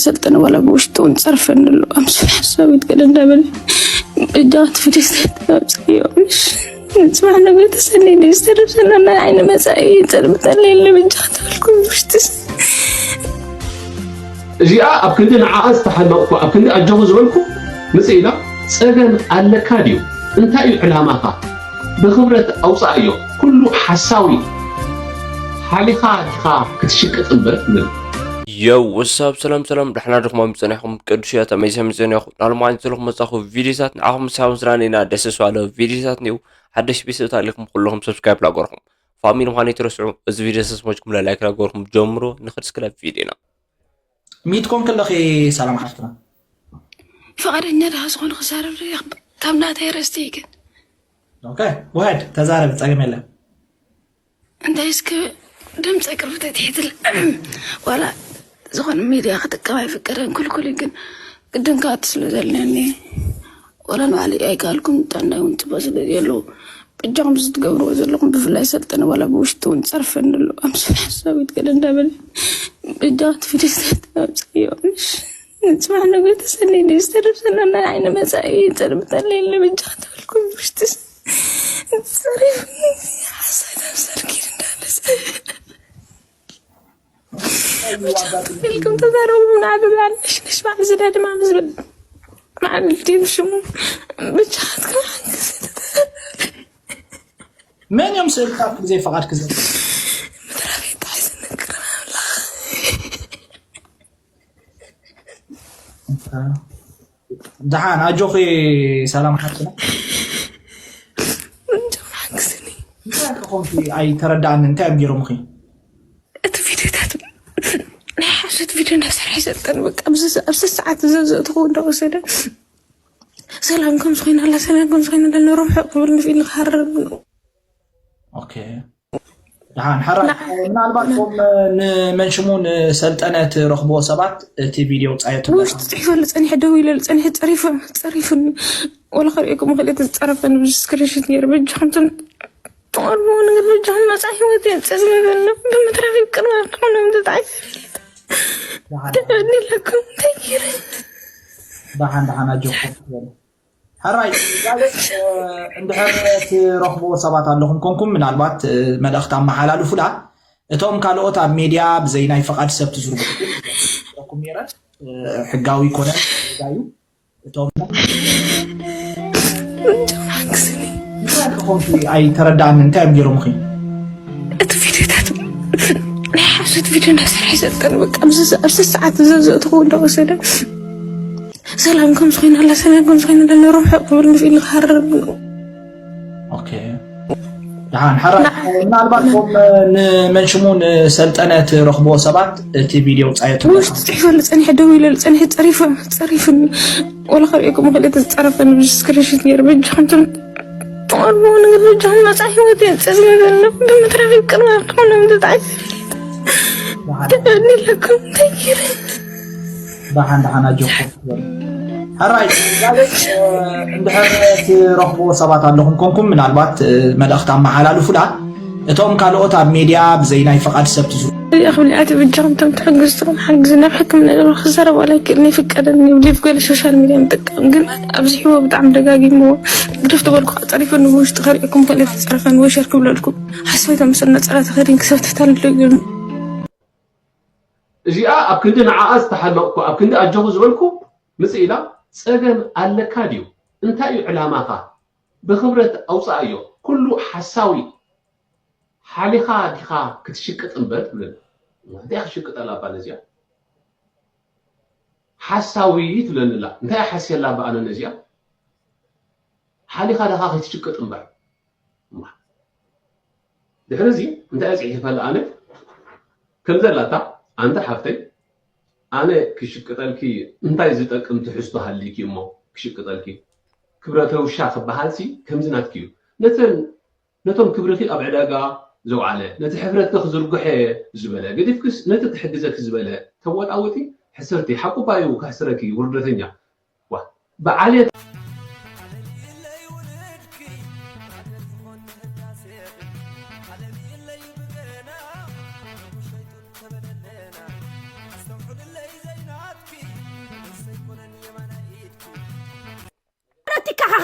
ሰልጠነ ዋላ ብውሽጡ እውን ጸርፈኒ ኣሎ። ኣምስል ሓሳዊት ገለ እንዳበለ እጃት ፍልስጤት ኣብጽዮ። ምሽ ንጽባሕ ነገር ተሰኒ ዝተርፍ ዘሎ ናይ ዓይኒ መጻኢ ይጸርብተለ የለ ብጃ ተበልኩ ውሽጥስ እዚኣ ኣብ ክንዲ ንዓኣ ዝተሓለቕኩ ኣብ ክንዲ ኣጆኹ ዝበልኩ ምጽእ ኢላ ጸገም ኣለካ ድዩ እንታይ እዩ ዕላማኻ ብኽብረት ኣውጻኣዮ ኩሉ ሓሳዊ ሓሊኻ ዲኻ ክትሽቅጥ እምበር ትብል የው ወሳብ ሰላም ሰላም ዳሕና ድኹም ኣብ ምጸናኹም ቅዱስ ያታ መይሰ ምጸናኹ ናልማን ዘለኹም መጻኹ ቪዲዮታት ንዓኹም ሳብ ዝራኔና ደስ ስዋለ ቪዲዮታት ኒው ሓደሽ ቤተሰብ ታሊኹም ኩለኹም ሰብስክራይብ ላገርኹም ፋሚሊ ምዃን ይትረስዑ እዚ ቪዲዮ ሰስሞችኩም ላይክ ላገርኹም ጀምሮ ንኽድ ስክለ ቪዲዮና ሚት ኮንክ ኣለኺ ሰላም ሓፍትና ፍቓደኛ ድኻ ዝኾነ ክዛረብ ዶ ካብ ናተይ ረስቲ ግን ኦኬ ውሃድ ተዛረብ ጸገም የለን እንታይ እስከ ድምፀ ቅርብተ ትሕትል ዋላ ዝኾነ ሚድያ ክጥቀም ኣይፍቀደን ክልኩል ግን ግድን ክኣቱ ስለ ዘለኒ ዋላ ንባዕሊ ኣይከኣልኩም ጥዕናይ እውን ፅቡቅ ስለ ዘለዉ በጃኹም እዚ ትገብርዎ ዘለኹም ብፍላይ ሰልጠነ ዋላ ብውሽጢ እውን ፀርፈኒ ኣሎ ኣምስል ሓሳዊት ገለ እንዳበለ በጃ ትፍልስት ኣብፀዮ ምሽ ንፅባሕ ነገ ተሰኒ ዝተርፍ ዘሎ ናይ ዓይኒ መፃኢ ይፀርብተለ የለ በጃ ተበልኩም ውሽጢ ፀሪፍ ሓሳብ ኣብ ሰርኪድ እንዳበፀ ኢልኩም ተዛረቡ ንዓዱ ንሽንሽ በዓል ዝዳ ድማ ምዝብል በዓል ድም ሽሙ ብቻኻትኩም ሓንክስ መን እዮም ስእልታት ብዘይ ፈቓድ ክዘ ምድራቤት ጣሒስ ምክር ኣምላኽ ደሓን ኣጆኺ ሰላም ሓፍትና እንቶም ሓንክስኒ እንታይ ከኾንኪ ኣይተረዳእኒ እንታይ እዮም ገይሮምኺ እቲ ቪድዮታት ናይ ሓሶት ቪድዮ እንዳሰርሐ ይሰልጠን በቃ ኣብዚ ኣብዚ ሰዓት እዚ ዘእትኹ እንዳወሰደ ሰላም ከም ዝኾይናላ ሰላም ከም ዝኾይናላ ንረብሖ ክብል ንፍኢል ንክሃረብ ኦኬ ደሓን ሓራይ ምናልባት ቶም ንመንሽሙ ንሰልጠነ ትረኽብዎ ሰባት እቲ ቪድዮ ውፃየቱ ውሽጢ ፅሒፈሉ ፀኒሐ ደው ኢለሉ ፀኒሐ ፀሪፉ ፀሪፉኒ ወላ ከሪኦ ክምኽእል እቲ ዝፀረፈኒ ብስክሪንሽት ነይሩ በጃኹም ትም ትቐርብዎ ነገር በጃኹም መፃ ሂወት የንፅእ ዝመበልና ብምትራፍ ይቅርባ ዝኾነ ምትጣይ ተበኒ ኣለኩም እንታይ ገይረ ደሓን ደሓን ኣጆኹም ትበሉ ሓራይ ጋለስ እንድሕር ትረኽብዎ ሰባት ኣለኹም ኮንኩም ምናልባት መልእኽቲ ኣመሓላልፉላ እቶም ካልኦት ኣብ ሜድያ ብዘይ ናይ ፈቓድ ሰብ ትዝርጉ ረኩም ነረ ሕጋዊ ይኮነ ዩ እቶም ሓግዝኒ ኮንኩ ኣይተረዳእኒ እንታይ እዮም ገይሮምኺ እቲ ቪድዮታት ናይ ሓሶት ቪድዮ እንዳሰርሐ ይሰልጠን በቃ ኣብዚ ኣብዚ ሰዓት እዚ ዘእትኹ እንዳወሰደ ሰላም ከም ዝኾይናላ ሰላም ከም ዝኾይናላ ንረብሖ ክብል ንፍኢል ንክሃረብ ኦኬ ደሓን ሓራ ምናልባት ቶም ንመንሽሙ ንሰልጠነ ትረኽብዎ ሰባት እቲ ቪድዮ ውፃየቱ ውሽጢ ፅሒፈሉ ፀኒሐ ደው ኢለሉ ፀኒሐ ፀሪፉ ፀሪፉኒ ወላ ከሪኦ ክምኽእል እቲ ዝፀረፈኒ ብስክሪንሽት ነይሩ በጃኹም ትም ትቐርብዎ ነገር በጃኹም መፃ ሂወት የንፅእ ዝመበልና ብምትራፍ ይቅርባ ዝኾነ ምትጣይ ተበኒ ኣለኩም እንታይ ገይረ ደሓን ደሓን ኣጆኩም ትበሉ ሕራይ ጋዜጥ እንድሕር ትረኽብዎ ሰባት ኣለኹም ኮንኩም ምናልባት መልእኽቲ ኣመሓላልፉላ እቶም ካልኦት ኣብ ሜድያ ብዘይ ናይ ፍቓድ ሰብ ትዝሩ እዚኣ ክብል ኣቲ ብጃኹም ቶም ትሕግዝትኹም ሓግዝ ናብ ሕክምና ዶ ክዛረብ ዋላ ይክእል ናይ ፍቀደኒ ብሊፍ ገለ ሶሻል ሚድያ ንጥቀም ግን ኣብዚ ሕዎ ብጣዕሚ ደጋጊምዎ ግደፍ ተበልኩ ኣፀሪፈኒ ብውሽጢ ከሪእኩም ከለ ተፀረፈኒ ወሸር ክብለልኩም ሓስበይ ተምስል ነፀላ ተኸዲን ክሰብ ትሕታል ዶ ይብሉ እዚኣ ኣብ ክንዲ ንዓኣ ዝተሓለቕኩ ኣብ ክንዲ ኣጆኹ ዝበልኩ ምጽእ ኢላ ጸገም ኣለካ ድዩ እንታይ እዩ ዕላማኻ ብኽብረት ኣውጽኣዮ ኩሉ ሓሳዊ ሓሊኻ ዲኻ ክትሽቅጥ እምበር ትብለኒ እንታይ ክትሽቅጠላ እባ ነዚኣ ሓሳዊ ትብለኒ ኣላ እንታይ ሓስየላ እባ ኣነ ነዚኣ ሓሊኻ ዲኻ ክትሽቅጥ እምበር ድሕሪ እዚ እንታይ እየ ፅሒፈላ ኣነ ከም ዘላታ ኣንታ ሓፍተይ ኣነ ክሽቅጠልኪ እንታይ ዝጠቅም ትሕዝቶ ሃሊኪ እሞ ክሽቅጠልኪ ክብረተ ውሻ ክበሃልሲ ከምዚ ናትኪ እዩ ነተን ነቶም ክብርኺ ኣብ ዕዳጋ ዘውዓለ ነቲ ሕፍረትኪ ክዝርግሖ ዝበለ ገዲፍክስ ነቲ ክሕግዘኪ ዝበለ ተወጣውጢ ሕስርቲ ሓቁባ እዩ ከሕስረኪ ውርደተኛ ዋ ብዓልየት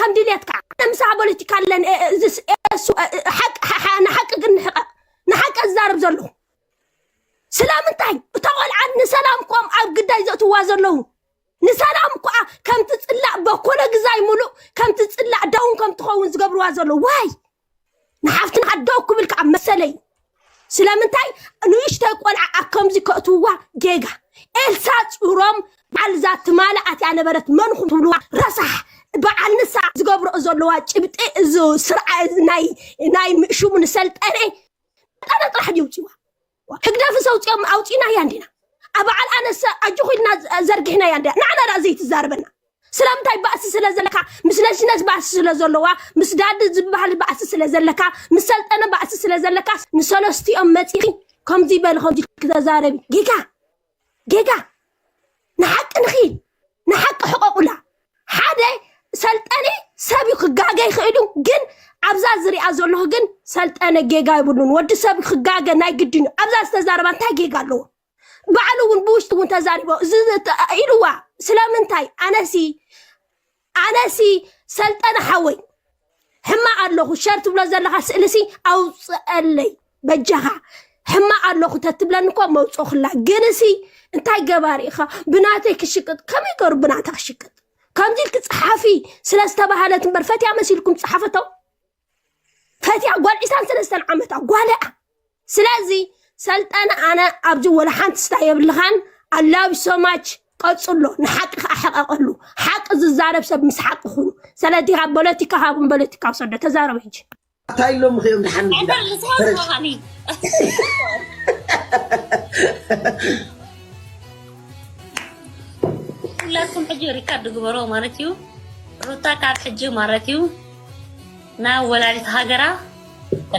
ከም ድሌትካ። ኣነ ምሳኻ ፖለቲካ ኣለን፣ እ፣ እ፣ እዚስ፣ እ፣ እሱ፣ እ፣ እ፣ ሓቂ፣ ሓ-፣ ሓ-፣ ንሓቂ ግን ንሕቐቕ። ንሓቂ ዝዛረብ ዘለኹ። ስለምንታይ? እታ ቆልዓ ንሰላም ኮም ኣብ ግዳይ ዘእትዋ ዘለዉ። ንሰላም እኮ ከምቲ ጽላእ በኮሎ ግዛይ ሙሉእ ከምቲ ጽላእ ደውን ከም ትኸውን ዝገብርዋ ዘለዉ። ዋይ! ንሓፍትና ደው ክብል ከዓ መሰለይ። ስለምንታይ ንእሽተይ ቆልዓ ኣብ ከምዚ ከእትውዋ ጌጋ? ኤልሳ ጽሮም በዓል እዛ ትማሊ ኣትያ ነበረት መንኹም ትብልዋ ረሳሕ በዓል ንሳ ዝገብረኦ ዘለዋ ጭብጢ እዚ ስርዓ ናይ ናይ ሽሙ ንሰልጠነ ጠነ ጥራሕ ድዩ ውፅዋ? ህግደፍስ ኣውፂኦም ኣውፂናያ እንዲና። ኣብ በዓል ኣነሰ ኣጆኹ ኢልና ዘርጊሕናያ እንዲና። ንዓና ደኣ ዘይትዛረበና። ስለምንታይ ባእሲ ስለ ዘለካ፣ ምስ ነሽነሽ ባእሲ ስለ ዘለዋ፣ ምስ ዳዲ ዝበሃል ባእሲ ስለ ዘለካ፣ ምስ ሰልጠነ ባእሲ ስለ ዘለካ፣ ንሰለስቲኦም መጺኺ ከምዚ በል ከምዚ ክትዛረቢ። ጌጋ፣ ጌጋ። ንሓቂ ንኺድ፣ ንሓቂ ሕቐቑላ። ሓደ ሰልጠነ ሰብ እዩ ክጋገ ይኽእል እዩ፣ ግን ኣብዛ ዝሪኣ ዘለኹ ግን ሰልጠነ ጌጋ ይብሉን። ወዲ ሰብ ክጋገ ናይ ግድን እዩ። ኣብዛ ዝተዛረባ እንታይ ጌጋ ኣለዎ? ባዕሉ እውን ብውሽጢ እውን ተዛሪቦ። እዚ ተ-፣ ኢልዋ። ስለምንታይ? ኣነሲ፣ ኣነሲ ሰልጠነ ሓወይ፣ ሕማቕ ኣለኹ። ሸር ትብሎ ዘለኻ ስእልሲ ኣውፅአለይ በጃኻ። ሕማቕ ኣለኹ ተትብለኒ እኮ መውፅኹላ። ግንሲ እንታይ ገባሪ ኢኻ? ብናተይ ክሽቅጥ። ከመይ ገሩ ብናታ ክሽቅጥ? ከምዚ ኢልኪ ፀሓፊ ስለ ዝተባሃለት እምበር ፈትያ መሲልኩም ፀሓፈቶ። ፈትያ ጓል ዕስራን ሰለስተን ዓመታ ጓል እያ። ስለዚ ሰልጠነ ኣነ ኣብዚ ወላ ሓንቲ ስታ የብልኻን። I love you so much። ቀጽሎ፣ ንሓቂ ከዓ ሕቐቐሉ። ሓቂ ዝዛረብ ሰብ ምስ ሓቂ ኩኑ። ስለዚ ካብ ፖለቲካ ካብን ፖለቲካ ውሰዶ። ተዛረቡ ሕጂ። እንታይ ኢሎም እዮም ድሓን እንታይ ኢዳ? ንስኻ ተረሽ። ንስኻኒ? ኩላትኩም ሕጂ ሪካርድ ግበሮ ማለት እዩ። ሩታ ካብ ሕጂ ማለት እዩ ናብ ወላዲት ሃገራ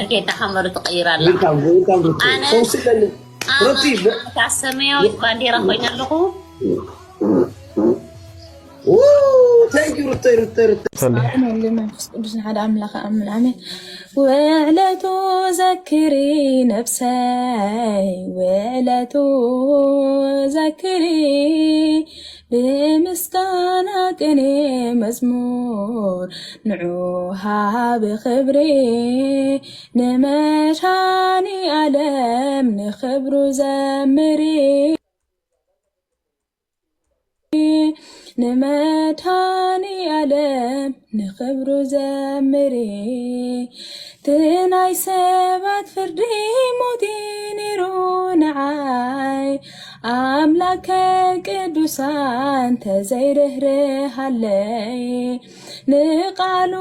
ርጌዳ ሓመሩ ትቕይር ኣላ። ዊልካም፣ ዊልካም ሩቲ። ኣነ፣ ፈውሲ ኣለኒ። ኣነ ሩቲ፣ በ-፣ እታ ሰማያዊት ባንዴራ ኮይነ ኣለኹ። ው፣ ታንክ ዩ ሩተይ፣ ሩተይ፣ ሩተይ። ሰላም። በስመ ኣብ ወወልድ ወመንፈስ ቅዱስ ሓደ ኣምላኽ ኣምን፣ ኣሜን። ውዕለቱ ዘክሪ ነብሰይ፣ ውዕለቱ ዘክሪ፣ ብምስጋና ቅኔ መዝሙር ንዑ ሃቢ ክብሪ፣ ንመድኃኔ ዓለም ንኽብሩ ዘምሪ። ንመድኃኔ ዓለም ንኽብሩ ዘምሪ። እቲ ናይ ሰባት ፍርዲ ሞት እዩ ነይሩ ንዓይ፣ ኣምላከ ቅዱሳን ተዘይርህርሃለይ። ንቃሉ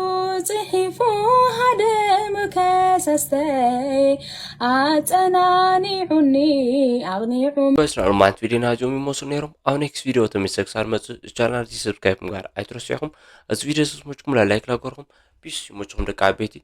ጽሒፉ ሃደሙ ከሰስተይ፣ ኣጸናኒዑኒ ኣቕኒዑ። በስራ ሮማንት ቪዲዮና እዚኦም ይመስሉ ነይሮም። ኣብ ኔክስት ቪዲዮ ተመልሰ ክሳብ መጽእ ቻናል እዚ ሰብስክራይብ ምግባር ኣይትረስዑ ኢኹም። እዚ ቪዲዮ ዝመችኩም ላይክ ላገርኩም። ፒስ ይመችኩም ደቂ ዓበይቲ።